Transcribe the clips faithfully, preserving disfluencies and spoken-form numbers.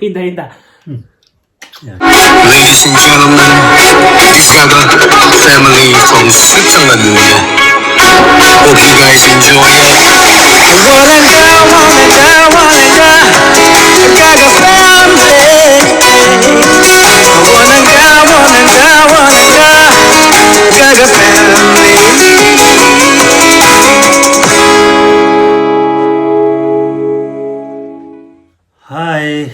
ཡིན་ད་ཡིན་ད། Ladies and gentlemen, Gaga family from Switzerland. Hope you guys enjoy it. Hi.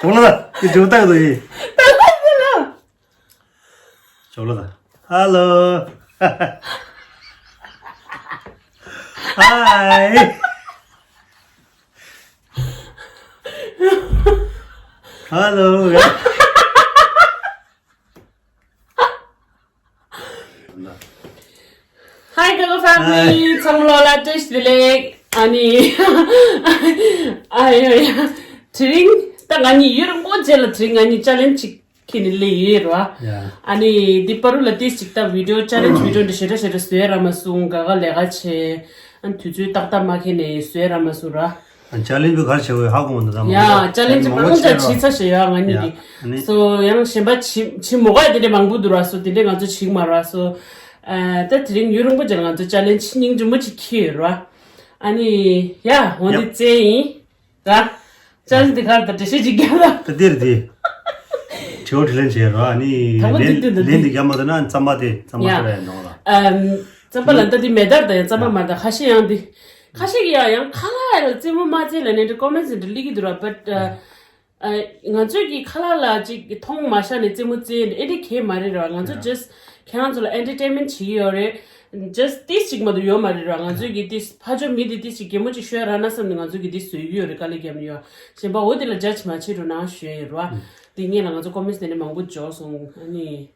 ཅོག་ལ་ད་ཅོག་ལ་ད་ཡི་ཅོག་ལ་ད། Hello. Hi. Hello. Hi Gaga family. ཚང་མ་ལོ་ལ་བཀྲ་ཤིས་བདེ་ལེགས། ཨ་ནི། ཨ་ཡོ་ཡ། དེ་རིང་ད་ང་གཉིས་ཡུན་རིང་པོ་རྗེས་ལ་དེ་རིང་ང་གཉིས་ཅ་ལེན་ཅིག་ཁྱེར་ནས་སླེབས་ཡོད་རེད་བ། ཡ། ཨ་ནི་འདི་བར་དུ་ལ་ཏིས་ཅིག་ད་བི་ཌི་ཡོ་ཅ་ལེན་བི་ཌི་ཡོ་འདི་ཞེ་དྲག་ཞེ་དྲག་བཟོས་ར་མ་སོང་། ག་ག་ལས་ཀ་བྱས། ཨ་ནི་དུས་ཚོད་ཏག་ཏག་མ་ཁྱེར་ནས་བཟོས་ར་མ་སོང་ར། ཅ་ལེན་བི་གར་བྱེད་དགོས་ཧ་གོ་མ་འདུག་ད་མང་པོ་ཡ། ཅ་ལེན་བི་མང་པོ་ཅིག་མང་པོ་བྱས་ར། བྱེད་ཚར་ཞེས་ཡ་ང་གཉིས་ཡ། ཀྱིས། ཨ་ནི། སོ་ཡང་གཞན་པ་བྱེད་བྱེད་མོ་ག་ཡ་དེ་འདྲས་མང་པོ་འདུག་ར། སོ་དེ་འདྲས་ང་ཚོ་བྱེད་མ་ར། སོ། ཨ། ད་དེ་རིང་ཡུན་རིང་པོ་ཅིག་ང་ཚོ་ཅ་ལེན་སྙིང་རྗེ་མོ་ཅིག་ཁྱེར་ཡོད་ར། ཨ་ནི། ཡ། འོ་འདི་ཡ། བཙལ་ཡིན། ར། ཅ་ལེན་འདི་གར་ད་འགྲེལ་བཤད་ཅིག་རྒྱབ་ལ། ད་འདིར་འདི། དྲི་བ་དྲིས་ལན་བྱས་ར་ནི། དང་པོ་ལན་འདི་འདི་འདི་ལན་འདི་རྒྱབ་མ་ཐུབ་ན་རྩམ་པ་དེ་རྩམ་པ་ཡ། ཁ་ར་ཡ་འདོང་ལ། ཨམ། རྩམ་པ་ལ་ད་འདི་མེ་དར་ད་ཡ་རྩམ་པ་ཡ། མ་ད་ཁ་ཤས་ཡང་འདི། ཁ་ཤས་ཀྱི་ཡ་ཡང་ཁ་ལག་ཡ་ལ་རྩེད་མོ་མ་རྩེད་ལ་ནི་འདི་ཀོ་མེན་སི་འདི་ལི་གི་འདུག་ར། བཊ། ཨ། ཨ། ང་ཚོས་ཀྱི་ཁ་ལག་ལ་ཅིག་མཐོང་མ་ཤ་ནས་རྩེད་མོ་རྩེད་ཨེ་འདྲ་གས་མ་རེད་ར། ང་ཚོ་ཡ། ཇས་ཁྱེད་རང་ཚོ་ལ་ཨེན་ཊར་ཊེན་མེན་ཊི་བྱེད་ཀྱི་ཡོད་རེད། ཇས་ཏིས་ཅིག་མ་གཏོགས་ཡོད་མ་རེད་ར། ང་ཚོས་ཀྱི་ཏིས་ཕ་ཇོ་མི་དེ་ཏིས་ཅིག་གད་མོ་ཅིག་ཤོད་ར་ན་བསམ་ནས་ང་ཚོས་ཀྱི་ཏིས་བཟོས་ཀྱི་ཡོད་རེད། དཀའ་ལས་རྒྱབ་ནས་ཡོད། གཞན་པ་འོ་དེ་ལ་ཇ་ཇི་མ་བྱེད་རོགས་གནང་ཞུ་ཡ་ཡིན་ར། དེ་སྔོན་ལ་ང་ཚོ་ཀོ་མེན་སི་དེ་འདྲ་མང་པོ་འབྱོར་སོང་ཨ་ནི།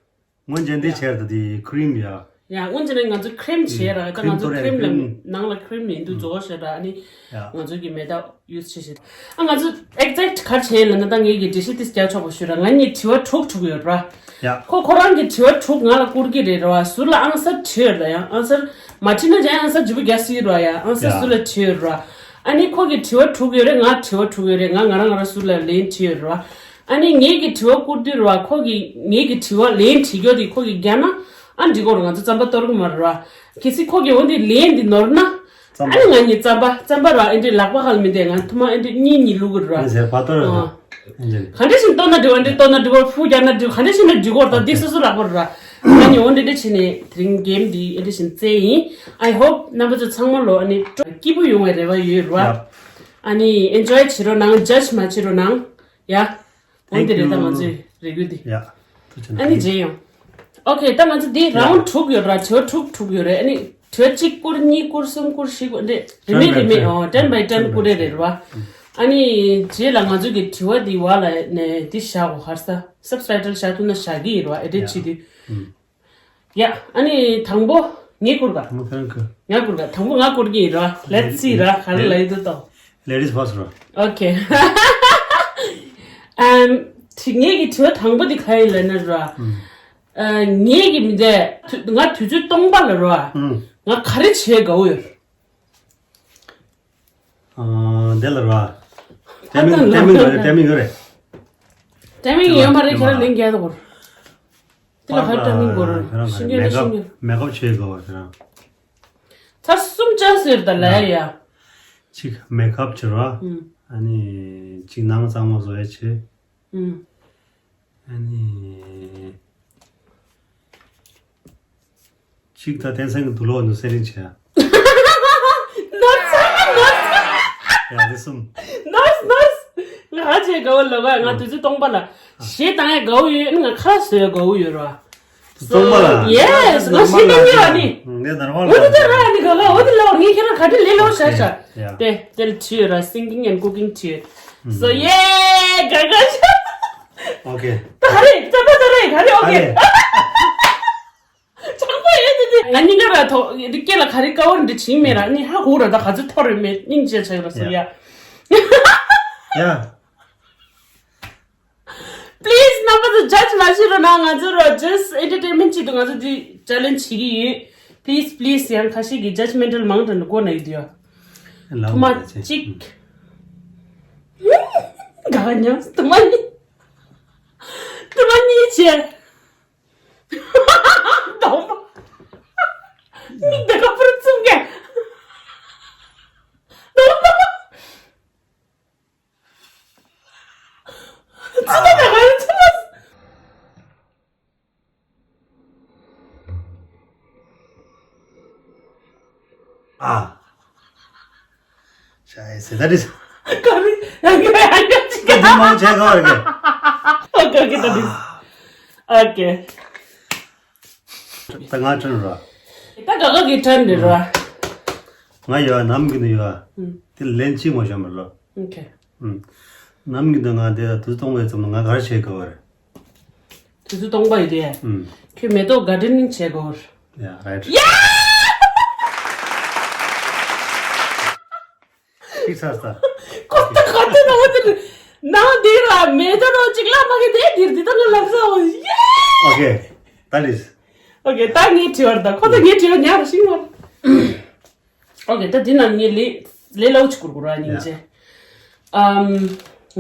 སྔོན་ཆད་འདི་ཡ། བྱས་ད་དེ་ཁི་རིམ་ཡ། ཡ། སྔོན་ཆད་ནས་ང་ཚོ་ཁི་རིམ་བྱས་ར། ད་ང་ཚོ་ཁི་རིམ་ལ་ནང་ལ་ཁི་རིམ་ཡིན་དུས་རྫོགས་ཤག་ར། ཨ་ནི་ཡ། ང་ཚོ་གི་མེ་ཏོག་ཡུས་བྱེད་བྱེད། ཨ། ང་ཚོ་ཨེག་ཛེག་ག་རེ་བྱས་ཡིན་ལབ་ན། ད་ངེད་ཀྱི་འགྲེལ་བཤད་ཏིས་རྒྱག་ཆོག་པ་ཞུ་ར། ང་གཉིས་དྲི་བ་དྲུག་དྲུག་ཡོད་ར། ཡ། ཁོ་ཁོ་རང་གི་དྲི་བ་དྲུག་ང་ལ་བསྐུར་གྱི་རེད་ར། ཟུར་ལ་ཨང་སར་བྲིས་ཡོད་ར། ཡང་ཨང་སར་མ་བྲིས་ན་ཅང་ཨང་སར་ལྗིད་པོ་རྒྱག་སྲིད་ར། ཡ། ཨང་སར་ཡ། ཟུར་ལ་བྲིས་ཡོད་ར། ཨ་ནི་ཁོ་གི་དྲི་བ་དྲུག་ཡོད་རེད། ང་དྲི་བ་དྲུག་ཡོད་རེད། ང་ང་རང་ང་རང་ཟུར་ལ་ལན་བྲིས་ཡོད་ར། ཨ་ནི་ངེད་ཀྱི་དྲི་བ་བསྐུར་དུས་ར། ཁོ་གི་ངེད་ཀྱི་དྲི་བ་ལན་བྲིས་རྒྱུ་དེ་ཁོ་གི་རྒྱབ་ན་ཨ་འགྲིག་གོ་ར། ང་ཚོ་རྩམ་པ་གཏོར་གི་མ་རེད་ར། གལ་སྲིད་ཁོ་གི་འོ་འདི་ལན་འདི་ནོར་ན། རྩམ་པ། ཨ་ནི་ང་གཉིས་རྩམ་པ་རྩམ་པ་ར་ཨེ་འདྲས་ལག་པ་ཁ་ལ་མི་བསྡད། ང་ཐུ་མ་ཨེ་འདྲས་གཉིས་གཉིས་བླུག་གི་ར། ཨ་ཟེར་བ་གཏོར་ར། ཨ། ཨེ་འདྲས། ག་འདྲས་ཤིག་གཏོར་ན་འགྲིག་གོ། ཨེ་འདྲས་གཏོར་ན་འགྲིག་གོ། ཕུ་རྒྱག་ན་འགྲིག་གོ། ག་འདྲས་ཤིག་ན་འགྲིག་གོ། ད་འདི་སོ་སོ་ལག་པ་ར། ང་གཉིས་འོ་འདི་འདྲས་བྱས་ནས་དེ་རིང་གེམ་འདི་ཨེ་འདྲས་ཤིག་རྩེ་ཡིན། I hope རྣམ་པ་ཚོ་ཚང་མ་ལོ་ཨ་ནི་སྐྱིད་པོ་ཡོང་བའི་རེ་བ་ཡོད་ར། ཡ། ཨ་ནི་ཨེན་ཇོའི་བྱེད་རོགས་གནང་། ཇ་ཇི་མ་བྱེད་རོགས་གནང་། ཡ། འོན་ཏེ་རེད། ད་ང་ཚོའི་རེ་སྐུལ་འདི། ཡ། ཐུགས་རྗེ་གནང་། ཨ་ནི་རྗེས་ཡོང་། ཨོ་ཁེ། ད་ང་ཚོ་འདི་ཡ། རའུན་ཌི་དྲུག་ཡོད་ར། དྲི་བ་དྲུག་དྲུག་ཡོད་རེད། ཨ་ནི་དྲི་བ་གཅིག་བསྐུར། གཉིས་བསྐུར། གསུམ་བསྐུར། བཞི་བསྐུར། འདི་རིན་མེད་རིན་མེད། ཨོ། ཊེན་བྷའི་ཊེན་བསྐུར་རེད་རེད་ར། ཨ་ནི་རྗེས་ལ་ང་ཚོ་གི་དྲི་བ་འདི་བ་ལ་ནས་འདི་བཞག་གོ། ཧར་ས་སབ་ཊའི་ཊལ་བཞག་ཐུབ་ན་བཞག་གི་ཡིན་ར། ཨེ་འདྲས་བྱེད་དུས། ཡ། ཨ་ནི་དང་པོ་ངས་བསྐུར་ག། དང་པོ་ཁྱེད་རང་བསྐུར། ང་བསྐུར་ག། དང་པོ་ང་བསྐུར་གྱི་ཡིན་ར། Let's see ར། ག་རེ་ལབ་ཡོད་འདུག་ལྟོ། Ladies first ར། ཨོ་ཁེ། ཨམ། དྲི་ངེད་ཀྱི་དྲི་བ་དང་པོ་འདི་ག་ཡིན་ལབ་ན་ར། ཨ། ངེད་ཀྱི་མི་འདས་དུ་ང་དུས་ཚོད་སྟོང་པ་ལ་ར། ང་ག་རེ་བྱེད་དགའ་བོ་ཡོད། ཨ། དེ་ལ་ར། ཊའི་མིང་ཊའི་མིང་ཡོད་རེད། ཊའི་མིང་ཡོད་རེད། ཊའི་མིང་ཡོད་མ་རེད། ཁྱེད་རང་ལན་རྒྱག་དགོས། དེ་ལ་ག་རེ་ཊའི་མིང་དགོས་རེད། ཤིང་རྒྱུ་ན་ཤིང་རྒྱུ། མེག་ཨབ་བྱེད་དགོས་ཁྱེད་རང་། ཚར་གསུམ་ཅན་ཟེར་ད་ལ་ཡ། གཅིག་མེག་ཨབ་བྱེད་ར། ཨ་ནི་གཅིག་ནང་གཙང་མ་བཟོ་ཡ་བྱེད། ཨ་ནི། གཅིག་ད་བསྟན་འཛིན་གྱི་དུག་ལོག་འདུག་སེ་རིང་བྱས། ནོར་སོང་ནོར་སོང་། ཡ་དེ་གསུམ། ནོར་ནོར། ང་ཧ་ཅང་དགའ་བོ་ལོག་ང་དུས་ཚོད་སྟོང་པ་ལ་གཞས་བཏང་ཡ་དགའ་བོ་ཡོད། ང་ཁ་བཟོ་ཡ་དགའ་བོ་ཡོད་ར། སྟོང་པ་ལ། Yes ང་གཞས་བཏང་ཡ་ར་ནི། ངས་ནར་བ་ལ། འོ་དེ་ད་ར་ནི་ག་ག་འོ་དེ་ལོག་ངས་ཁྱེད་རང་ག་འདྲ་ལས་ལོག་ཤ་ཤ། དེ་དེ་ལ་བྲིས་ཡོད་ར། Singing and cooking བྲིས་ཡོད། So yeah ག་ག་ཤ། ཨོ་ཁེ། ད་ག་རེ་ད་ད་ད་རེ་ག་རེ་ཨོ་ཁེ། ཨ་རེ། ཆང་པ་ཡོད་དེ་དེ། ང་གཉིས་ཀ་ར་ཐོག་འདི་སྐེ་ལ་ག་རེ་ཀ་བར་འདི་བྱིན་མེད་ར། ནི་ཧ་གོ་ར། ད་ག་ཚོད་ཐོར་རེ་མེད་སྙིང་རྗེ་ཆགས་ར་སོ་ཡ། ཡ། Please ན། ཚོ་ཇཇ་མ་བྱེད་རོགས་གནང་། ང་ཚོ་རོ་just entertainment ཆེད་དུ་ང་ཚོ་འདི་challenge བྱེད་ཀྱི་ཡོད། Please please ཡང་ཁ་ཤས་ཀྱི་judgmental མང་དྲགས་ནས་གོ་ན་ཡོད་དུ་ཡོད། ཐུ་མ་གཅིག་ག་ཉོ་ཐུ་མ་གཉིས། ཐུ་མ་གཉིས་བྱས། སྡོམ་པ། མི་འདི་ག་པུར་བཙུམ་གས། སྡོམ་པ། ཙི་ད་ད་ག་ཙི་ད། ཨ། ཤ་ཡེ་ཟེར་ད་རེད། ག་རེ། ཡང་གི་ཡང་གི་ཅིག་ད་དེ་མང་ཆེ་ག་བར་གི། ཨོ་ཀེ་ཨོ་ཀེ་ད་དེ། ཨོ་ཀེ། ད་ང་ཁྲོན་ར། ད་ག་ག་གི་ཁྲོན་རེད་ར། ང་ཡོད་ནམ་གི་ནི་ཡོད། ཨུམ། དེ་ལན་གཅིག་མ་ཤོར་མ་ལོ། ཨོ་ཀེ། ཨུམ། ནམ་གི་ནི་ང་དེ་དུས་གཏོང་བའི་ཙམ་ལ་ང་གར་བྱེད་དགོས་པ་རེད། དུས་ཚོད་སྟོང་པ་ཡོད་དེ། ཨུམ། ཁྱོད་མེ་ཏོག་གར་ཌེ་ནིང་བྱེད་དགོས། ཡ་རའིཊ། ཡ། ཁྱི་ཚར་ས། ཁོ་ཐག་ཁོ་ཐག་ནང་དེ་ནང་དེ་ལ་མེ་ཏོག་ནང་གཅིག་ལ་མ་གི་དེ་དེར་དེ་ད་ང་ལབ་ས་འོ། ཡ། ཨོ་ཀེ། ད་ལིས། ཨོ་ཀེ་ད་ངའི་དྲི་བར་ད་ཁོ་ད་ངའི་དྲི་བ་ཉག་ར་ཤིང་མ། ཨོ་ཀེ་ད་དེ་ནང་ངས་ལས་ལས་སླ་བོ་ཅིག་བསྐུར་དགོས་ར་སྙིང་རྗེ། ཨམ།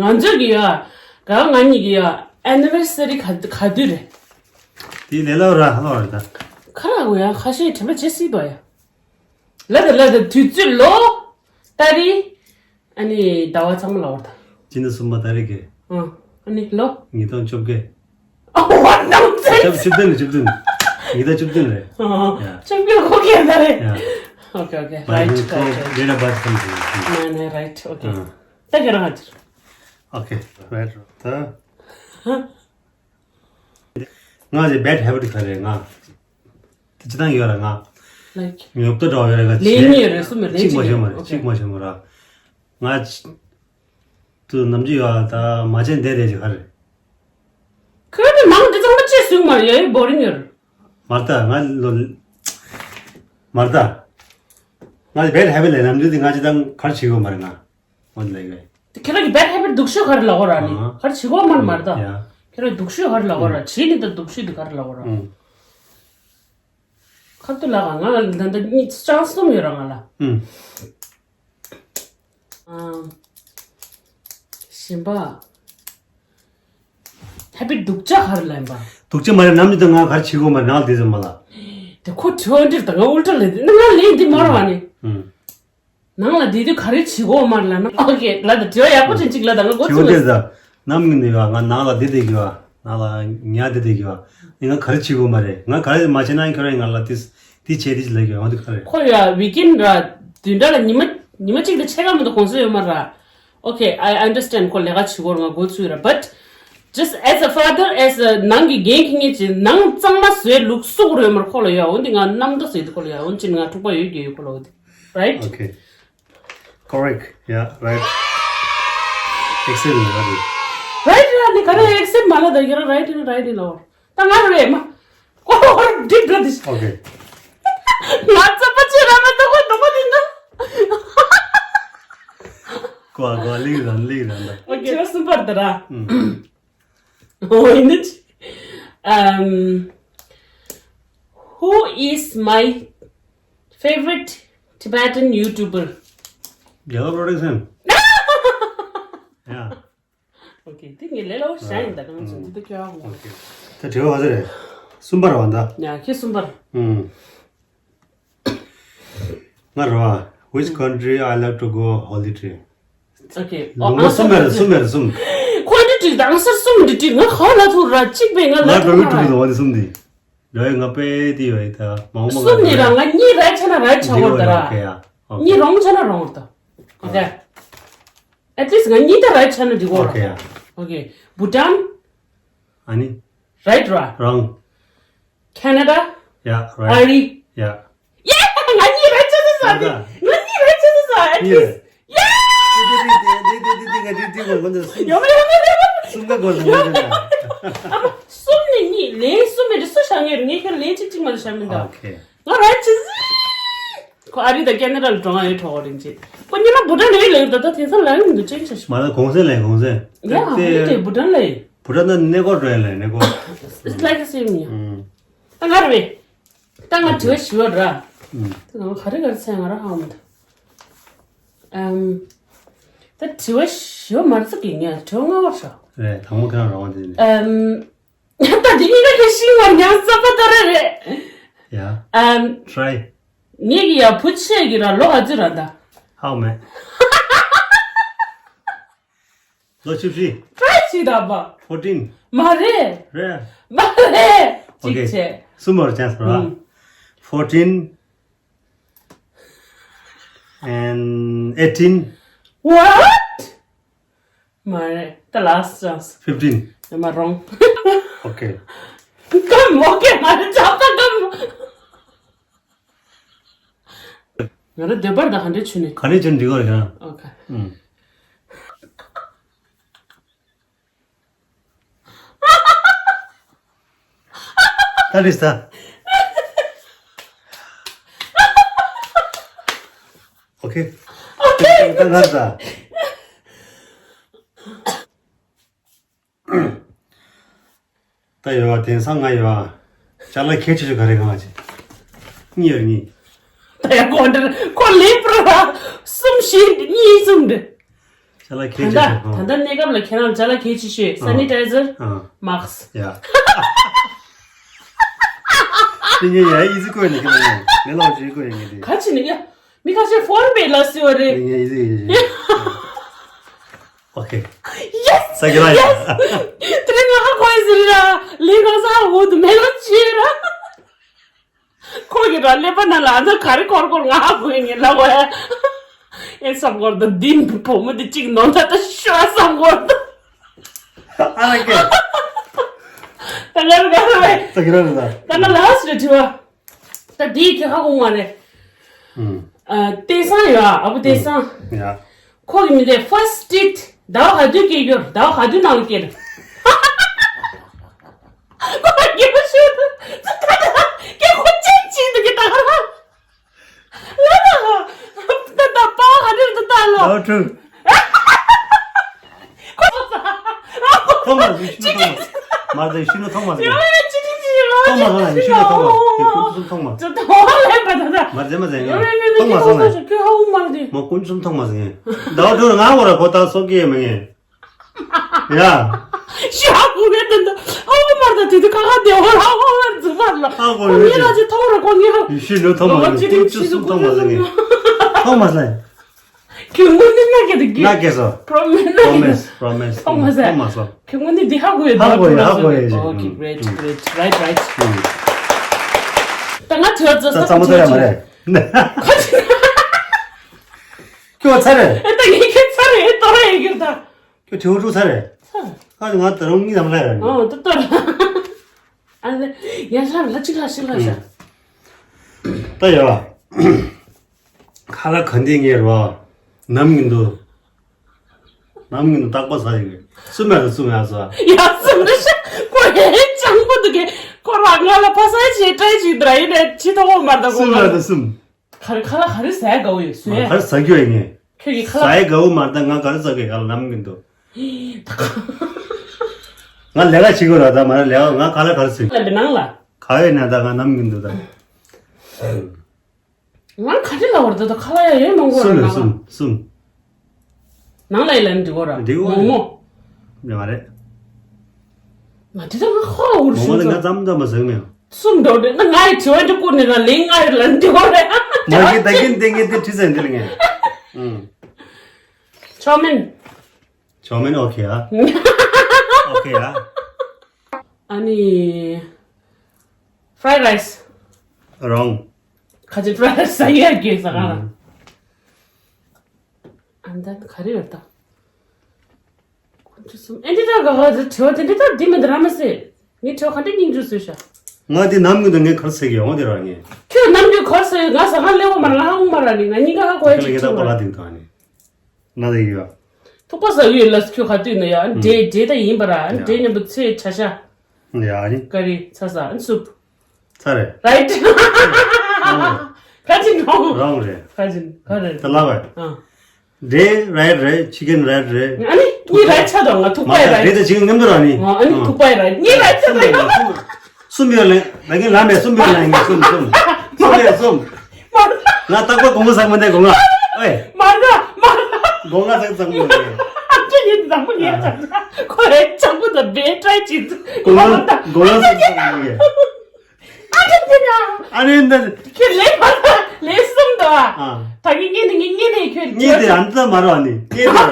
ང་ཚོས་ཀྱི་ཡོད། ག་ང་གཉིས་ཀྱི་ཡོད། ཨེ་ནི་ཝར་སི་རི་ག་ག་དུས་རེད། དེ་ལས་སླ་བོ་ར་ཧ་ལོ་རེད་ད། ཁ་རག་གོ་ཡ་ཁ་ཤས་དྲན་པ་བརྗེད་སྲིད་པ་ཡ། ལ་ད་ལ་ད་དུས་ཚོད་ལོ། ཏ་རིག་ཨ་ནི་ཟླ་བ་ཚང་མ་ལ་བར་ད། སྤྱི་ཟླ་གསུམ་པ་ཏ་རིག་གི། ཨ་ཨ་ནི་ལོ། ཉིས་སྟོང་བཅོ་བརྒྱད། ཨོ་ཝ་ནོན་སེན་སི། བཅུ་བདུན་བཅུ་བདུན། ཉིས་སྟོང་བཅུ་བདུན་རེད། ཨ་ཡ། བཅོ་བརྒྱད་ཁོ་གས་ད་རེད། ཡ། ཨོ་ཀེ་ཨོ་ཀེ། མ་རའིཊ་ཡིན་ཁོ་རའིཊ་རའིཊ། ཌེ་ཊ་བར་ཐི་ཙམ་ཞིག་ཡིན། ནའི་ནའི་རའིཊ། ཨོ་ཀེ། ཨ། ད་ཁྱེད་རང་ཨ་ཅིར། ཨོ་ཀེ། རའིཊ་རོ་ད། ང་ཚོའི་བེཌ་ཧེ་བིཊ་ག་རེ་ང་། དེ་ཅི་ཐང་ཡོད་ར་ང་། ལའིཀ་ཉོབ་ཏོ་འདྲ་བ་ཡོད་ར་ང་ལས་ཉེས་རེད་སུ་མེད་རེད། གཅིག་མ་ཤོད་མ་རེད། ཨོ་ཀེ། གཅིག་མ་ཤོད་མ་ར། ང་ཚོ་ནམ་རྒྱུན་ཡོད་ད་མ་བྱན་བསྡད་བསྡད་ཅིག་ག་རེ། ཁོས་དེ་ནང་དེ་ཚང་མ་ཅི་གསུང་མ་རེད་ཡ་ཡི་བོ་རིང་ཡོད་ར། མ་རེད་ད་ང་ལོ། མ་རེད་ད། ང་ཚོ་བེཌ་ཧེ་བིཊ་ལས་ནམ་རྒྱུན་དེ་ང་ཅི་ཐང་ག་རེ་བྱེད་དགོས་མ་རེད་ང་། འོ་ལེ་གེ། དེ་ཁྱེད་རང་གི་བེཌ་ཧེ་བིཊ་སྡུག་ཤོས་ག་རེ་ལབ་དགོས་ར་ནི། ཨ། ག་རེ་བྱེད་དགོས་མ་རེད་མ་རེད་ད། ཡ། ཁྱེད་རང་སྡུག་ཤོས་ག་རེ་ལབ་དགོས་ར་ཨུམ། བྱེད་ནི་ད་སྡུག་ཤོས་དེ་ག་རེ་ལབ་དགོས་ར། ཨུམ། ཁ་ཏུ་ལ་ག་ང་ལ་ད་ད་གཉིས་ཅང་གསུམ་ཡོད་ར་ང་ལ། ཨུམ། ཨ། གཞན་པ། ཧེ་བིཊ་སྡུག་ཅག་ག་རེ་ལབ་ཡིན་པ། སྡུག་ཅག་མ་རེད་ནམ་རྒྱུན་ད་ང་ག་རེ་བྱེད་དགོས་མ་རེད་ནང་ལ་དེ་ཙམ་མ་ལ། དེ་ཁོ་དྲི་བ་འདིར་ད་ང་ཨུལ་ཊ་ལབ་དེ་ནི་ང་ལན་འདི་མ་རེད་བ་ནི། ཨུམ། ནང་ལ་བསྡད་དུས་ག་རེ་བྱེད་དགོས་མ་རེད་ལབ་ན། ཨོ་ཀེ་ལ་ད་དྲི་བ་ཡག་པོ་ཅན་གཅིག་ལ་ད་ང་འགོ་ཚུགས་ལ། ནམ་གི་ནི་ཡོད་ང་ནང་ལ་བསྡད་བསྡད་ཀྱི་ཡོད་ནང་ལ་ཉལ་བསྡད་བསྡད་ཀྱི་ཡོད་ནི་ང་ག་རེ་བྱེད་དགོས་མ་རེད། ང་ག་རེ་མ་བྱས་ན་ཁྱོད་རང་ང་ལ་དེ་དེ་བྱས་དེ་ཅི་ལབ་ཀྱི་ཡོད་ང་དེ་ག་རེ། ཁོ་ཡ་ཝི་ཀེན་ར་བདུན་ཕྲག་ལ་ཉི་མ་ཉི་མ་གཅིག་དང་ཕྱེད་ཀ་མ་གཏོགས་གོང་ཚད་ཡོད་མ་ར། Okay, I understand ཁོ་ལས་ཀ་བྱེད་དགོས་ར་ང་འགོ་ཚུགས་ར། But just as a father, as a ནང་གི་འགན་འཁྱེར་མཁན་ཅིག་ནང་གཙང་མ་བཟོས་ལུགས་སུ་ཡོད་མ་ར་ཁོ་ལ་ཡོད། འོན་ཏེ་ང་རྣམ་རྟོག་ཟེར་དུས་ཁོ་ལ་ཡོད། འོན་ཅིག་ང་འཁྲུག་པ་ཡོད་ཀྱི་ཡོད་ཁོ་ལ་འོ་དེ། Right? Okay. Correct. Yeah, right. Accept ལ་རེད། Right ར་ནི་ག་རེ་accept མ་ལ་ད་ཡོད་ར། Right ནི་right ནི་ལ་འོ། ད་ང་རེད་མ། ཁོ་ལ་འོ་འདི་འདྲ་འདི། Okay. ང་ཚོ་པ་ཆེ་ར་མ་ད་ཁོ་ད་ཁོ་འདི་འདྲ། ཀོ་ཀོ་ལིག་རང་ལིག་རང་ད། Okay, ཁྱོད་གསུམ་པར་ད་ར། ཨུམ། Oh, in it. Um, who is my favorite Tibetan YouTuber? Yellow Production. Yeah. Okay, དེ་ངས་ལས་སླ་བོ་ཞིག་ཡིན་ད་གང་བྱུང་འདི་ཁྱོད་ཨ་ཧོ། Okay. ད་དྲི་བ་ག་ཚོད་རེད། གསུམ་པ་རེད་བ་ད། ཡ་ཁྱེད་གསུམ་པ་རེད། ཨུམ། ང་རོ། Which country I love to go holiday? Okay. ལུང་པ་གསུམ་མེད་རེད་གསུམ་མེད་རེད་གསུམ། ཁོ་འདི་དྲིས་དང་སར་གསུམ་འདི་དྲིས་ང་ག་ལ་ཐུག་ར་གཅིག་པས་ང་ལ་ང་ཐུག་ར། འགྲོ་གི་འདུག་འོ་འདི་གསུམ་འདི། རོའི་ང་པས་དེ་ཡོད་ད་མང་མང་གསུམ་ནི་ར་ང་གཉིས་ར་ཆ་ན་ར་ཆ་གོ་ད་ར། Okay, yeah. Okay. གཉིས་རོང་ཆ་ན་རོང་ད། Okay. At least ང་གཉིས་ད་ར་ཆ་ན་འདི་གོ་ར། Okay, yeah. Okay. Bhutan. ཨ་ནི། Right ར། Wrong. Canada. Yeah, right. ཨ་རི། Yeah. Yeah, ང་གཉིས་ར་ཆ་ན་ས་དེ། ང་གཉིས་ར་ཆ་ན་ས་at least. Yeah. ཡོད་མ་ཡོད་མ་ཡོད། གསུམ་ཀ་གོ་ཡོད་མ་ཡོད། ཨ་མ་གསུམ་ནི་གཉིས་ལན་གསུམ་མེད་དེ་སུ་བཞག་ངེས་རེད། ངས་ཁྱོད་ལན་གཅིག་གཅིག་མ་ལ་བཞག་མི་འདུག Okay. ང་ར་ཆ་ན་ཁོ་ཨ་རི་དང་ཁེ་ན་ཌ་ལ་འགྲོ་ང་ཡོད་གྲོགས་རིན་ཆེ། ཁོ་ཉི་མ་བུ་ཊན་ལ་ཡོད་ལ་ཡོད་ད་ད་དེང་སང་ལ་ཡོད་མི་འདུག change བྱ་ཤོག་མ་ད་གོང་ས་ལ་གོང་ས། Yeah, ཧ་མི་དེ་བུ་ཊན་ལ་ཡོད། བུ་ར་ན་གནས་སྐོར་འགྲོ་ཡ་ལ་གནས་སྐོར། It's like the same ཡ། ཨུམ། ད་ང་རེད་པས། ད་ང་དྲི་བ་ཞུ་བ་ར། ཨུམ། ད་ང་ག་རེ་ག་རེ་ཚད་ང་ར་ཧ་མ་ད། ཨམ། ད་དྲི་བ་ཞུ་བ་མ་རྩ་གི་ངས་དྲི་བ་ལྔ་བ་ཤོག་རེད། དང་པོ་ཁྱེད་རང་རང་དབང་དེ་ནི། ཨམ། ད་དེ་གཉིས་ཀ་གི་ཤིང་བར་ཉག་ས་པ་ད་རེ་རེད། ཡ། ཨམ། Try། ངེད་ཀྱི་ཡ་བུ་ཆེ་གི་ར་ལོ་ག་ཚོད་ར་ད། ཧའོ་མེ། ལོ་བཅུ་བཞི། Try བྱེད་ད་པ། Fourteen། མ་རེད། རེད། མ་རེད། ཅིག་Okay བྱས། གསུམ་བར་chance་ར། ཨུམ། Fourteen and eighteen། What? མ་རེད། The last chance. Fifteen། ཡ་མ་རོང་། Okay། ཀམ་okay་མ་རེད། ཅག་ད་ཀམ། ང་རང་འདོད་པར་དང་ག་འདྲའི་ཆུ་ནི། ག་འདྲའི་ཆུ་ནི་འགྲིག་གོ་རེད་ཡང་། Okay། ཨུམ། ད་རེས་ད། Okay། Okay། ད་ང་ད། ད་ཡོད་པ་དེང་སང་ང་ཡོད་པ། ཅ་ལག་གལ་ཆེ་ཤོས་ག་རེ་གང་བྱེད། གཉིས་ཡོད་གཉིས། ད་ཡ་ཁོ་འདྲ་ཁོ་ལེབ་ར་གསུམ་བཞི་གཉིས་གསུམ་འདྲ། ཅ་ལག་གལ་ད་ཆེ་ལྟ་ཤོས་གང་། ད་ལྟ་གནས་སྐབས་ལ་ཁྱེད་རང་ཅ་ལག་གལ་ཆེ་ཤོས་sanitizer། ཨ། Mask། ཡ། དེ་ངས་ཡ་ཨི་ཟི་བཀོད་ནས་ཁྱེད་རང་ངས་ལོག་ཅིག་བཀོད་ཡིན་གྱི་དེ། ག་ཅི་ནས་ཡ། མི་ཁ་ཤས་ཧྥོན་པེ་ལ་སི་བ་རེད། ངས་ཡ་ཨི་ཟི་ཡིན་གྱི། Okay། Yes། ས་གི་ར་ཡ། Yes། དེ་རིང་ང་ཧ་གོ་ཡི་ཟེར་ར། ལས་ཁང་ས་འོག་ཏུ་མེ་ལོང་ཆེ་ར། ཁོ་གི་ར་ཀླད་པ་ནང་ལ་ཨ་ན་ག་རེ་འཁོར་འཁོར་ང་ཧ་གོ་ཡི་ངས་ལབ་བ་ཡ། ཨེ་བསམ་གོ་ར་ད་འདི་བུ་མོ་འདི་གཅིག་ནོར་ད་ད་ཤོ་བསམ་གོ་ར་ད། ཨ་ན་ཀེ། ད་ང་ར་ག་ར་བས། ས་གི་ར་ར་ད། ད་ང་ལ་སི་རེ་དྲི་བ། ད་དེའི་ཁྱོད་ཧ་གོ་མ་རེད། ཨུམ། ཨ། བསྟན་སང་ཡོད་ཨ། ཨ་བུ་བསྟན་སང་། ཡ། ཁོ་གི་མི་དེ་first hit ཟླ་བ་ག་དུས་སྐྱེས་རྒྱུར་ཟླ་བ་ག་དུས་ནང་ལ་སྐྱེས། ཁོ་གི་མི་ཤོད་ད་ད་ད་ཀྱེ་ཁོ་ཅན་ཅིག་འདུག་གི་ད་ག་ར། ལ་ད་ད་ད་པ་ག་དུས་ད་ད་ལོ། ཨ་ཁྲུ། ཐོག་མ་ཟིན་ཤི་ནོ་ཐོག་མ་ཟིན། མར་ཟིན་ཤི་ནོ་ཐོག་མ་ཟིན། ཐོག་མ་ཟིན་ཤི་ནོ་ཐོག་མ་ཟིན། ཀུན་གསུམ་ཐོག་མ། མར་ཟིན་མ་ཟིན་ཡ། ཐོག་མ་ཟིན་ལ། མ་ཀུན་གསུམ་ཐོག་མ་ཟིན། ཟླ་བ་དྲུག་ང་བོ་ར་གོ་ད་སོ་ཀེ་མ་ངེ། ཡ། ཤ་ཀུ་གེ་ཏན་ཏན་ཨོ་མར་ད་དེ་དུ་ཁ་ཁ་དེ་བོ་ར་ཨོ་མར་ཛུ་མར་ལ། ཨ་གོ་ཡོད་ཅི། ཁོ་ངེ་ལ་ཅི་ཐོག་ར་ཁོ་ངེ་ཧ། ཤི་ནོ་ཐོག་མ་ཟིན། ཀུན་གསུམ་ཐོག་མ་ཟིན་ངེ། ཐོག་མ་ཟིན། ཁྱོད་ངོ་ནི་ན་གེ་དུ་གི། ན་གེ་སོ། པྲོ་མེ་ན་གེ་དུ། པྲོ་མེས། པྲོ་མེས། ཐོག་མ་ཟེར། ཐོག་མ་སོ། ཁྱོད་ངོ་ནི་འདི་ཧ་གོ་ཡོད། ཧ་གོ་ཡོད། ཧ་གོ་ཡོད། Okay, great, great, right, right. ད་ང་དྲི་བ་ཚོ་ད་ཚང་མ་ཚོ་ཡ་མ་རེད། ཁྱོད་ཚར་རེད། ཨེ་ད་ངས་ཁྱོད་ཚར་རེད། ཨེ་ཏོ་རེད་ཡིན་གྱི་ད། ཁྱོད་དྲི་བ་དྲུག་ཚར་རེད། ཚར། ད་ང་ད་རུང་གཉིས་ལམ་ལ་ཡོད། ཨོ་ད་ཏོ་རེད། ཨ་ལེ། ཡ་ཤ་ལ་ཅིག་ལ་ཤིག་ལ་ཤ། ད་ཡོད། ཁ་ལག་ག་འདི་ངེར་བ། ནམ་གྱི་འདུག་ནམ་གྱི་འདུག་རྟག་པ་ཟ་ཡི་གི། སུ་མེད་རུ་སུ་མེད་ཟ། ཡ་སུ་མེད་ཤ། ཁོ་ཧེ་ཅང་པོ་འདུག་གི། ཁོ་རང་ང་ལ་ཕ་ས་ཞེ་དྲག་ཅིག་འདྲ་ཡིན་ནས་ཅི་ཐོག་མ་མར་ད་སུ་ཁོ་མེད་ང་རུ་སུ། ག་རེ་ཁ་ལག་ག་རེ་ཟ་དགའ་བོ་ཡོད་སུ་ཡ། ག་རེ་ཟ་རྒྱུ་ཡིན་ངེ། ཁྱོད་ཀྱི་ཁ་ལག་ཟ་ཡི་དགའ་བོ་མར་ད་ང་ག་རེ་ཟ་གི་ག་ལ་ནམ་གྱི་འདུག་ང་ལས་ཀ་བྱེད་དགོས་ར་ད་མ་ར་ལས་ཀ་ང་ཁ་ལག་ག་རེ་ཟ་གི། ལ་འདི་ནང་ལ། ག་ཡོད་ན་ད་ང་ནམ་གྱི་འདུག་ད། ང་ག་རེ་ལབ་བར་ད་ད་ཁ་ལག་ཡ་ཡོད་མང་པོ་ར་གསུམ་ནང་ལ། གསུམ་གསུམ། ནང་ལ་ཡི་ལ་འདི་གོ་ར་འདི་གོ་མོག་མོག་ཡོད་མ་རེད། ང་དེ་ད་ང་ཧོ་འུར་མོག་མོག་ཤུ་དེ་ང་ཙམ་ཙམ་མ་ཟེར་མེད། གསུམ་འགྲོ་དེ་ན་ང་ཡི་དྲི་བ་འདི་བསྐུར་ནས་ད་ལན་ང་ཡི་ལ་འདི་གོ་ར། མ་གི་ད་གིན་དེ་ངས་དེ་དྲི་ཟེར་འདི་ལ་ངས། ཨུམ། ཆོ་མིན། ཆོ་མིན་ཨོ་ཁེ་ཨ། ཨོ་ཁེ་ཨ། ཨ་ནི། Fried rice། རོང་། ཁ་ཅིག་fried rice་ཟ་ཡ་གི་ཟ་ག་ལ། ཨམ། ཨན་དན་ག་རེ་ཡོད་ད། ཁོ་ཚོ་གསུམ་ཨེ་འདི་ད་ག་ག་ཟེར་དྲི་བ་དེ་འདྲ་ད་འདི་མི་འདི་ར་མ་ཟེར། ངས་དྲི་བ་ག་འདྲ་སྙིང་རྗེ་བཟོས་ཤག་ང་འདི་ནམ་གྱི་འདུག་ངས་ག་རེ་ཟེར་གི་ཡོང་དེ་ར་ངས། ཁྱོད་ནམ་རྒྱུན་ག་རེ་ཟེར་ང་ཟ་ཁང་སླེབས་འོང་མ་ར་ང་ཧ་གོ་མ་ར་ནི་ང་གཉིས་ཀ་ཧ་གོ་ཡ་ཁྱོད་ལ་ཅིག་ངེད་ད་ཅིག་པ་ལ་འདི་ག་ནི། ན་ད་ཡོད། ཐུག་པ་ཟ་གི་ཡོད་ལ་ཁྱོད་ག་དུས་ནས་ཡ་འབྲས་འབྲས་ད་ཡིན་པ་ར་འབྲས་མཉམ་པོ་ཚོས་ཆ་ཤ། ཡ་ནི། ཀ་རི་ཚ་ས་ཨན་སུབ། ཚ་རེད། Right། ཁ་ཅིག་རོང་། རོང་རེད། ཁ་ཅིག་ག་རེད། ད་ལབ་པ། ཨ། འདྲེ་རའི་རེད། ཆི་ཀན་རའི་རེད། ཨ་ནི་གཉིས་རའི་ཆགས་འདུག་ང་ཐུག་པའི་མ་རའི། འདྲེ་དང་ཆི་ཀན་མཉམ་དུ་ར་ནི། ཨ་ནི་ཐུག་པའི་རའི་གཉིས་རའི་ཆགས་འདུག་གསུམ་ཡོད་ལེ། ད་གིན་ལ་མེད་གསུམ་ཡོད་ལ་ཡིན་གསུམ་གསུམ། གསུམ་ཡོད་གསུམ། མ་རེད། ང་རྟག་པར་སྒོ་ང་ཟག་མི་འདུག་སྒོ་ང་། ཨེ། མ་རེད་མ་རེད། སྒོ་ང་ཟག་ཟག་མི་འདུག་ཨ་ཅེ་ཡིན་ཟག་མི་ངའི་ཟག་ཁོ་རའི་ཟག་མི་ད་བེ་ཏྲའི་ཅི་སྒོ་ང་སྒོ་ང་ཟག་ཟག་མི་འདུག་ཨ་ཅེ་དེ་ན། ཨ་རེ་འདི། ཁྱེད་ལས་མ་ལས་གསུམ་དང་། ཨ། ད་གིན་ངས་འདི་ངས་ངས་ནས་ཁྱོད་ངས་དེ་ཨ་ཙམ་མ་རོ་ནི་ངས་དེ་རོ།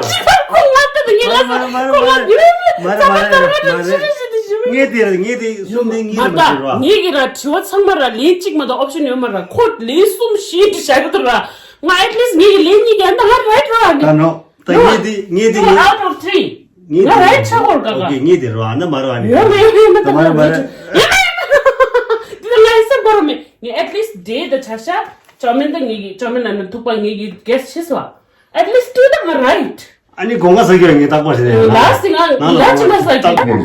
ཁོ་ང་ལྟ་དུ་ངས་ལ་ཁོ་ང་ཡོད་མེད་ཙམ་པ་ཙམ་པ་ཅི་ཞིག་ཞིག་ཞིག་ཞིག་ངས་དེ་ར་ངས་དེ་གསུམ་ནས་གཉིས་མ་རེད་མ་ད་རོ། ངས་ཀྱི་ར་དྲི་བ་ཚང་མ་ར་ལན་གཅིག་མ་གཏོགས་ཨོབ་ཤན་ཡོད་མ་ར། ཁོ་ལན་གསུམ་བཞི་འདྲི་བྱ་གི་འདུག་ར། ང་at least ངས་ཀྱི་ལན་གཉིས་ཀྱི་ཨ་ད་ང་རའིཊ་ར་ནི། ད་ནོ། ད་ངས་དེ་ངས་དེ two ངས་out of three ངས་ང་དེ་རའིཊ་ཆགས་ཡོད་ག་ག་ཨོ་ཁེ། ངས་དེ་རོ་ཨ་ན་མ་རོ་ཨ་ནི། ཡོད་མ་ཡོད་མ་ད་ད་མ་རོ་མ་རོ། ཡོད་མ་ཡོད་མ་ད་ད་ང་ཡིན་སེམས་པ་རོ་མེད། ངས་at least འདྲེ་ད་ཆ་ཤ་ཅོ་མིན་ད་ངས་ཀྱི་ཅོ་མིན་ན་ན་ཐུག་པ་ངས་ཀྱི་གེས་ཤེས་སོ། At least two ད་ང་རའིཊ། ཨ་ནི་དགོངས་ཀ་ཟ་རྒྱུ་ངས་རྟག་པར་ཟེར་ཡ་ལ་སི་ང་ལ་ཅི་མ་ཟ་རྒྱུ།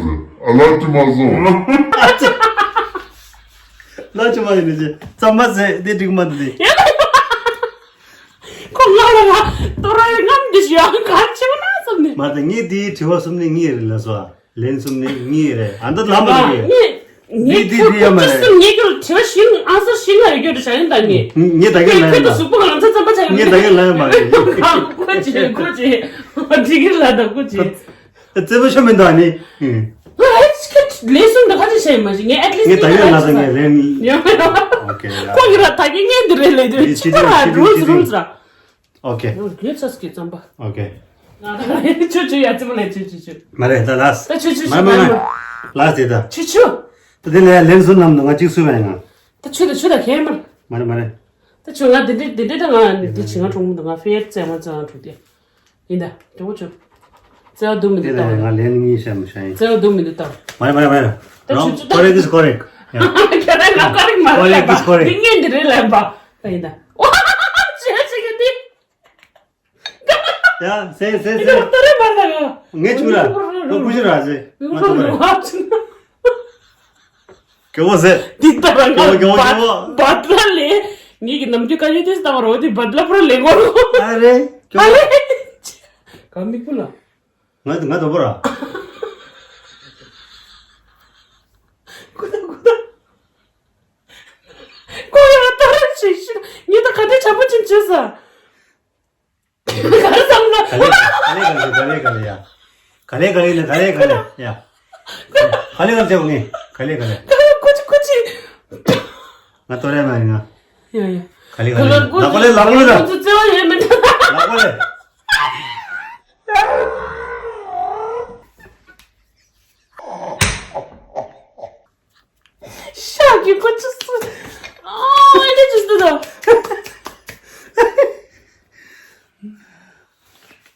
ལ་ཅི་མ་ཟོ། ལ་ཅི་མ་ཡིན་ནི་ཅི་ཙམ་མ་ཟེར་དེ་འགྲིག་མ་འདུག་དེ། ཁོ་ང་ལ་ང་ཏོ་ར་ཡི་ངམ་འདི་ཞུ་ཡང་གར་ཆེ་བ་ན་བསམ་ནས། མ་ད་ངས་དེའི་དྲི་བ་གསུམ་ནས་གཉིས་རེད་ལ་སོ། ལན་གསུམ་ནས་གཉིས་རེད་ཨ་ད་ལམ་པ་རེད། ངས་ངས་འདི་འདི་འདི་ཡ་མ་ཁྱོད་རེད། གསུམ་ངས་ཁྱོད་དྲི་བ་ཞིག་ཨང་སར་ཞིག་ང་ཡོད་རྒྱུ་རེད་བྱ་ཡིན་ད་ངས། ངས་ད་གིན་ལ་ཡ་མ་ཁྱོད་ཀྱི་རེད། གཟུགས་པོ་གང་ཚ་ཚ་པ་ཆགས་ངས་ད་གིན་ལ་ཡ་མ་རེད། ཁོ་ཅི་ཁོ་ཅི་འགྲིག་གི་ལ་ད་ཁོ་ཅི། རྩེ་པོ་ཤོ་མི་འདུག་ཨ་ནི། ང་ཨེ་ཅི་ཁེ་ལས་གསུམ་འདི་ཁ་ཅིག་བཤད་ཡིན་མ་ཞིག་ངས་at least ངས་ད་ཡོད་ན་ད་ངས་ལན། ཡོད་མ་ཡོད། ཨོ་ཁེ་ཡ། ཁོ་གི་ར་ད་གིན་ངས་འདི་རེད་ལས་དུས་ཅི་ཁོ་ར་རུལ་རུལ་ར། ཨོ་ཁེ། ཡོད་ཚ་སྐྱེ་ཙམ་པ། ཨོ་ཁེ། ཆུ་ཆུ་ཡ་ཙི་མ་ལས་ཆུ་ཆུ་ཆུ། མ་རེད་ད་ལ་སི། ད་ཆུ་ཆུ་ཆུ་མ་མ་མ། ལ་སི་དེ་ད། ཆུ་ཆུ། ད་དེ་ལས་ལན་གསུམ་ནམ་ང་གཅིག་སུ་མ་ཡིན་ང་། ད་ཆུ་ད་ཆུ་ད་ཁེ་མ། མ་རེད་མ་རེད། ད་ཆུ་ང་འདི་འདྲི་འདི་འདྲི་ད་ང་འདི་ཆུ་ང་གྲོང་མི་ད་ང་ཕེར་ཙེ་མ་ཙེ་ང་གྲོང་དེ། ཡིན་ད། དེ་འོ་ཆུ། བརྩེ་བ་སྡུག་མི་འདུག་དང་། ང་ལན་གཉིས་བཤད་མི་བཤད་ཡིན། བརྩེ་བ་སྡུག་མི་འདུག་དང་། མ་རེད་མ་རེད་མ་རེད། ད་ཆུ་ཆུ་ད། Correct is correct. ཁྱོད་རང་ང་correct མ་རེད་ལབ་པ། འདི་ངས་འདི་རེད་ལབ་པ། ད་ཡིན་ད། ཨོ། ཆུ་ཆུ་གི་འདི། ཡ་སེ་སེ་སེ། ད་རེད་མ་ལབ་ང་། ངས་ཆུ་ར། ང་ཀུ་ཤུ་ར་ཟེ། ང་ཐུག་ར། ང་ཆུ། ཀྱོ་བོ་ཟེར། འདི་ལྟ་བ་ང་ཀྱོ་བོ་ཀྱོ་བོ། བ་དླ་ལས། ངེད་ཀྱི་ནམ་རྒྱུན་དཀའ་ལས་དེ་ལྟ་བ་རོ་དེ་བ་དླ་པོ་ལས་ངོ་རོ། ཨ་རེ། ཀྱོ་བོ། ཨ་རེ། ག་མི་ཀུ་ལ། ང་ང་དོ་པོ་ར། ཀུ་ད་ཀུ་ད། ཀོ་ཡ་ཏ་ར་ཤི་ཤི། ངེད་ད་ག་དེ་ཆ་པོ་ཅིག་བྱེད་ས། ག་རེ་བསམ་ན། ག་ལེ་ག་ལེ་ག་ལེ་ག་ལེ་ཡ། ག་ལེ་ག་ལེ་ན་ག་ལེ་ག་ལེ་ཡ། ག་ལེ་ག་ལེ་བྱེད་དགོས་ངས། ག་ལེ་ག་ལེ། ཀོ་ཅི་ཀོ་ཅི། ང་ཏོ་རེ་མ་ཡིན་ང་། ཡ་ཡ། ག་ལེ་ག་ལེ། ལ་ཀོ་ལེ་ལ་ཀོ་ལེ་ལ། ཀོ་ཅི་བརྩེ་བ་ཡོད་མེད་ད། ལ་ཀོ་ལེ། ཤག་གི་པ་ཆུ་སུ། ཨོ་ཨེ་འདྲ་ཆུ་སུ་དང་།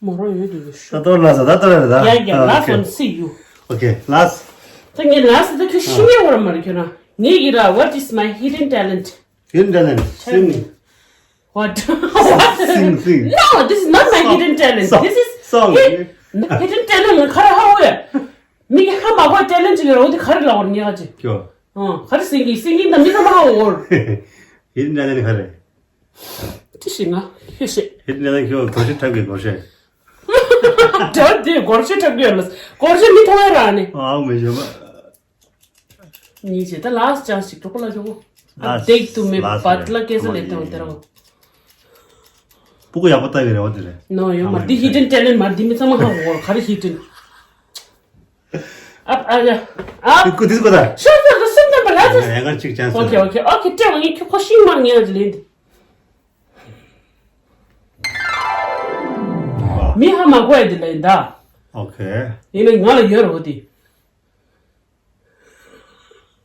མོ་རང་ཡོད་དུ་ཡོད་ཤོག་ད་ལྟ་ལ་ས་ད་ལྟ་ལ་ད། ཡ་ཡ། ཨ། Last one, see you. Okay, last. ད་ངས་last ད་ཁྱོད་ཤི་ཉེ་བར་མ་རེད་ཁྱོད་རང་། ངས་ཡི་ར། What is my hidden talent? Hidden talent, singing. What? What? Sing, sing. No, this is not my hidden talent. This is song. Hidden talent ཁ་ར་ཧ་འོ་ཡ། མི་གི་ཧ་མ་གོ་talent ཅིག་ར་འོ་དེ་ཁ་ར་ལ་འོར་ཉེ་ག་ཅིག་ཁྱོད། ཨ། ཁ་ར་singing, singing ད་མི་ཧ་མ་གོ་འོར། Hidden talent ཁ་རེད། ཅི་ཞིག་ང་ཤེས་ཤེས། ཧེད་ནས་ཁྱོད་སྒོར་གཞས་འཁྲབ་གི་སྒོར་གཞས། ད་དེ་སྒོར་གཞས་འཁྲབ་གི་ཡོད་ལ། སྒོར་གཞས་མི་མཐོང་བ་ར་ནི། ཨའོ་མི་ཤེས་པ། ཉིན་བྱེད་ད་last chance ཞིག་གྲོགས་པོ་ལ་ཆོག་གོ། last, date to me last but རེད། ལ་ཀེ་ས་ལེ་ཏང་ཏེ་ར་གོ། སྤུ་གུ་ཡག་པོ་ལྟ་གི་རེད་བ་དེ་རེད། ནོ་ཡོད་མ་འདི་hidden talent མ་འདི་མི་ཚང་མ་ཧ་གོ་ག་རེ་hidden། ཨ་ཨ་ཨ། ཀུ་དིས་ཀུ་ད། ཤོག་ཤོག་ཤོག་སེམས་ཙམ་པ་ལ་ཟེར། ཡ་གར་གཅིག་ཅན་okay, okay, okay. སྤྲད་བ་ངས་ཁྱོད་ཁོ་ཤིང་མང་ངས་ལེན་དེ། མི་ཧ་མ་གོ་ཡ་དེ་ལེན་ད། Okay. ཡིན་ན་ང་ལ་ཡོད་རོ་དེ།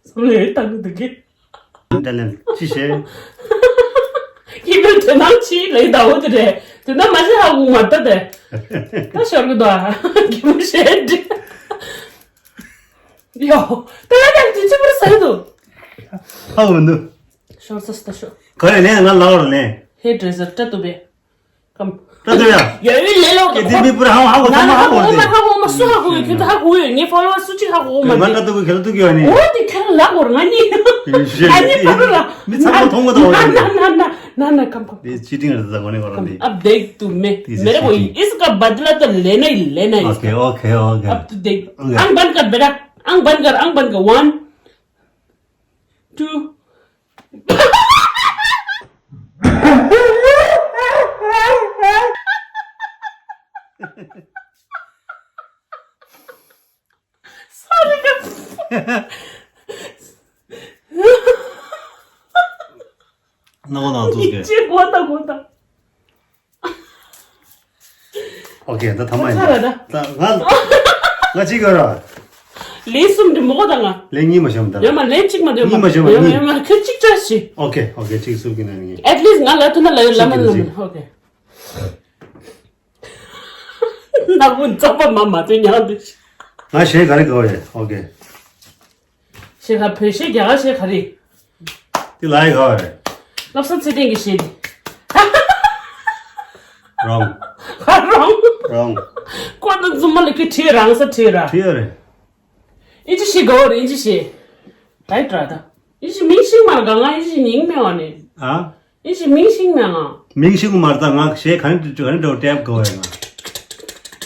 སུ་ལས་ལྟ་གི་འདུག་གི། འདྲ་ལན་ཅི་བྱེད། ཁྱི་མོ་དེ་ནང་ཅི་ལས་ད་འོ་དེ་རེད། དེ་ན་མ་ཤི་ཧ་གོ་མ་ལྟ་དེ། ད་ཤོར་གི་འདུག་ཨ། ཁྱི་མོ་བཤད་འདི། ཡོ། ད་ཡ་ད་དེ་ཅི་པར་ཟ་གི་འདུག་ཧ་གོ་མི་འདུག་ཤོར་ས་ད་ཤོར། ག་རེ་ལན་ང་ལ་བར་ལན། ཧེ་ཌི་རེ་ཟར་སྤྲད་འདུག་པས། ཀམ། ད་དུ་ཡ། ཡ་ཡུལ་ལས་ལོག་གི་དེ་མི་པུར་ཧ་ཧ་གོ་ང་ཚང་མ་ཧ་གོ་ཧ་གོ་མ་ཧ་གོ་མ་སུ་ཧ་གོ་ཡོད་ཁྱོད་ཚོ་ཧ་གོ་ཡོད་ངའི་ཕོ་ལོ་ཝར་སུ་གཅིག་ཧ་གོ་མ་ང་འདི་ད་དུ་གི་ཁེལ་དུ་གི་ཡོད་ནི། འོ་དེ་ཁྱོད་ལ་གོ་ང་གཉིས་ང་གཉིས་ཕ་རུ་ལ་མི་ཚང་མ་མཐོང་གི་འདུག་ན་ན་ན་ན་ ना ना, कम कम। ये चीटिंग है, तो कोने करो दी। अब देख तू, मैं, तेरी मेरे को चीटिंग। इसका बदला तो लेना ही लेना है इसका। Okay, okay, okay. अब तू देख। ओके। आंख बंद कर बेटा, आंख बंद कर, आंख बंद कर। One, two. Sorry. ནག་པོ་དང་ཚུགས་ཀྱི། ཅེས་གོ་ད་གོ་ད། ཨོ་ཁེ། ད་ཐ་མ་ཡིན། ཚར་ར་ད། ད་ང་ང་གཅིག་ག་ར། ལན་གསུམ་འདི་མོ་གོ་ད་ང་། ལན་གཉིས་མ་བྱུང་ད། ཡོད་མ་ལན་གཅིག་མ་འདོད་མ། གཉིས་མ་བྱུང་། ཡོད་མ་གཉིས། ཡོད་མ་ཁྱོད་གཅིག་བྱ་ཞིག་ཨོ་ཁེ། ཨོ་ཁེ། གཅིག་གསུམ་གྱི་ནང་ནས་གཉིས། ཨེཊ་ལིསཊ་ང་ལ་ཐུག་ན་ལ་ཡོད་ལ་མ་ལ་མ། ཨོ་ཁེ། ནག་པོ་རྩམ་པ་མ་མ་ཐོན་ཉག་འདི། ང་གཞས་ག་རེ་དགའ་བ་རེད། ཨོ་ཁེ། གཞས་ག་བོད་གཞས་རྒྱ་གར་གཞས་ག་རེ། འདི་ལ་ཡི་ག་བ་རེད། བསླབ་ས་ཚེ་བརྟན་གྱི་གཞས་འདི། རོང་། ག་རོང་། རོང་། ཀོ་ན་རྫུན་མ་ལ་ཁྱོད་བྲིས་རང་ས་བྲིས་ར། བྲིས་ཡོད་རེད། ཨིན་ཇི་གཞས་དགའ་བ་རེད། ཨིན་ཇི་གཞས། ད་ཡི་དྲ་ད། ཨིན་ཇི་མིང་ཤིག་མར་ག་ང་ཨིན་ཇི་ཉིང་མེ་བ་ནི། ཨ། ཨིན་ཇི་མིང་ཤིག་མེ་ང་། མིང་ཤིག་མར་ད་ང་གཞས་ག་ནི་ག་ནི་འགྲོ་ཊེབ་དགའ་བ་རེད་ང་།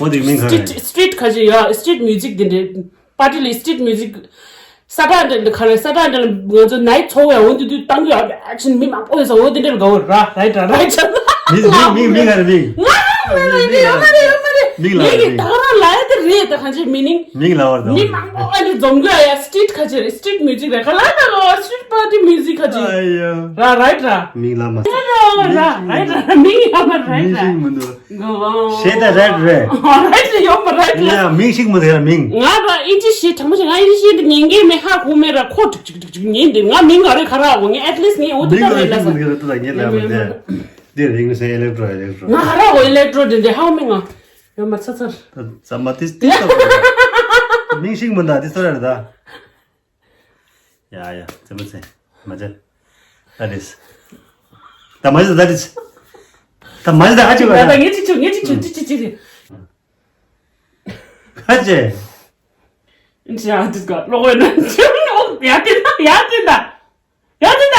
འོ་དེ་མིང་ག་རེད། སི་ཊི་རིཊ་སི་ཊི་རིཊ་ཁ་ཅིག་ཡ། སི་ཊི་རིཊ་མིའུ་ཟིག་དེ་འདྲས། པར་ཊི་ལ་སི་ཊི་རིཊ་མིའུ་ཟིག་ས་ཁྲ་འདྲ་འདྲ་ག་རེ། ས་ཁྲ་འདྲ་ལ་ང་ཚོ་ནའི་ཚོ་བའི་འོ་དེ་དུས་བཏང་རྒྱུ་ཨ་ཅིན་མི་མང་པོ་ཡོད་ས། འོ་དེ་འདྲ་ལ་དགའ་བོ་ར། རའིཊ་ར་རའིཊ་ར། མིང་མིང་མིང་མིང་ག་རེ་མིང་། ང་ང་ང་ང་ཡོད་མ་རེད། ཡོད་མ་རེད། མིང་ལ་ངས་ཀྱི་མིང་ད་ག་རང་ལ་ཡ་དེ་རེད། ད་གང་ཅི་མི་ནིང་། མིང་ལ་བར་ད་མི་མང་པོ་ཨ་ནི་འཛོམས་རྒྱུ་ཨ་ཡ། སི་ཊི་རིཊ་ཁ་ཅིག་རེད། སི་ཊི་རིཊ་མིའུ་ཟིག་རེད། ག་ལ་ད་ག་སི་ཊི་རིཊ་པར་ཊི་མིའུ་ཟིག་ཁ་ཅིག་ཨ་ཡ། ར་རའིཊ་ར། མིང་ལ་མ་ཟེར། ར་ར་ར་རའིཊ་ར། མིང་ཡོད་མ་རེད། མིང་ར་ཤིག་མི་འདུག་གཞས་ད་རེད་རེད། རེད་ཡོད་མ་རེད། ཡ་མིང་ཤིག་མི་འདུག་ཡ་མིང་། ང་ར་ཨིན་ཇི་གཞས་དྲང་མོ་ཞིག་ང་ཨིན་ཇི་གཞས་འདི་ཉན་གི་མེད། ཧ་གོ་མེད་ར། ཁོ་ཀྲིག་ཀྲིག་ཀྲིག་ཀྲིག་ཉན་འདི། ང་མིང་ག་རེ་ག་ར་གོ། ངས་ཨེཊ་ལིསཊ་ངས་འོ་དེ་མིང་ག་ག་རེ་རེད་ལ་མི་ས། འདུག་ཡ་ད་ད་ཉན་ལ་མི་འདི་རིང་ནི་སེ་ཨེ་ལེག་ཊོ་ཨེ་ལེག་ཊོ། ང་ག་ར་གོ་ཨེ་ལེག་ཊོ་འདི་འདི་ཧ་གོ་མེད། ང་ཡོད་མ་ཚ་ཚར། ད་ཚ་མ་ཏིས་ཏིས་ད་མིང་ཤིག་མི་འདུག་ཏིས་ཚར་ར་ད། ཡ་ཡ། ཙེ་མ་ཙེ། མ་ཙེ། ད་རེས། ད་མ་ཙེ་ད་རེས། ད་མ་ཙེ་ད་ཨ་ཅི་བ་ད། ད་ངས་ཅིག་ཅིག་ངས་ཅིག་ཅིག་ཅིག་ཅིག་ཅིག་ཁ་ཅེ། ཅི་ཨ་ཏི་ག་ལོག་ཡོད་ན་ཅི་ཡ་ཏི་ད་ཡ་ཏི་ད་ཡ་ཏི་ད།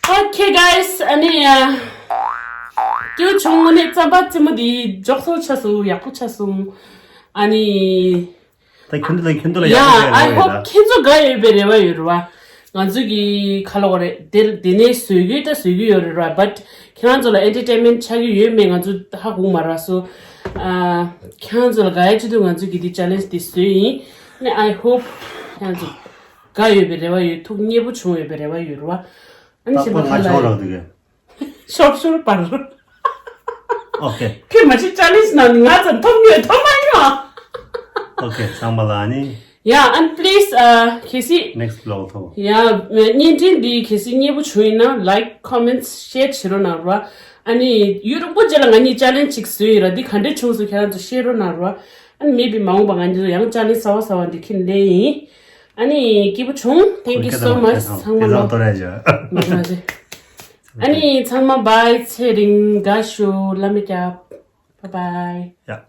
Okay guys, ཨ་ནི་ཡ། སྐྱིད་པོ་བྱུང་། དངོས་གནས་རྩམ་པ་རྩེད་མོ་འདི་མགྱོགས་སོང་ཆགས་སོང་། ཡག་པོ་ཆགས་སོང་། ཨ་ནི། ད་ཁྱོད་ཚོ་ལ་ཁྱོད་ཚོ་ལ་ཡག་པོ་Yeah, I ཆགས་ཡོད་རེད་hope ད། ཁྱེད་ཚོ་དགའ་ཡོད་པའི་རེ་བ་ཡོད་རེད་བ། ང་ཚོ་གི་ཁ་ལོ་རེད་དེ་དེ་ནས་བཟོས་ཀྱི་ད་བཟོས་ཀྱི་ཡོད་རེད་བ། But ཁྱེད་རང་ཚོ་ལ་ཨེན་ཊར་ཊེན་མེན་ཊི་ཆགས་ཀྱི་ཡོད་མེད་ང་ཚོ་ཧ་གོ་མ་རེད། So ཨ། ཁྱེད་རང་ཚོ་ལ་དགའ་ཡ་ཆེད་དུ་ང་ཚོ་གི་འདི་ཅེ་ལེན་ཇི་འདི་བཟོས་ཡིན། ཨ་ནི་I hope ཁྱེད་རང་ཚོ་དགའ་ཡོད་པའི་རེ་བ་ཡོད། ཐུགས་མཉེས་པོ་བྱུང་ཡོད་པའི་རེ་བ་ཡོད་རེད་བ། ཨ་ནི་ད་གཞན་པ་པ་ང་ཁ་ལ་ཆོག་རག་འདུག་གས། ཤོར་ཤོར་པར། ཨོ་ཁེ། ཁྱོད་མ་ཤི་ཅེ་ལེན་ཇི་ནང་ནས་ང་ཚོ་ཐོབ་ཉོས་ཐོབ་མ་ཉོས། ཨོ་ཁེ། ཚང་མ་ལ་ཨ་ནི། Yeah, and please ཨ། གལ་སྲིད། Next vlog ཐོག་ཡ། བརྙན་འཕྲིན་འདི་གལ་སྲིད་མཉེས་པོ་བྱུང་ཡིན་ན་like, comments, share བྱེད་རོགས་གནང་རོགས། ཨ་ནི་ཡུན་རིང་པོ་རྗེས་ལ་ང་གཉིས་ཅེ་ལེན་ཇི་ཅིག་བཟོས་ཡིན་ར། འདི་ག་འདྲས་བྱུང་སོང་ཁྱེད་རང་ཚོ་བཤད་རོགས་གནང་རོགས། ཨ་ནི་མེད་པའི་མ་འོངས་པ་ང་གཉིས་ཚོ་ཡང་ཅེ་ལེན་ཇི་གསར་བ་གསར་བ་འདི་འཁྱེར་ནས་སླེབས་ཡིན། ཨ་ནི་སྐྱིད་པོ་བྱུང་། Thank you so much ཚང་མ་ལ། མ་རེད། ཨ་ནི་ཚང་མ་བྷའི། ཚེ་རིང་དགའ་ཤོག་བླ་མ་སྐྱབས། Bye bye. Yeah.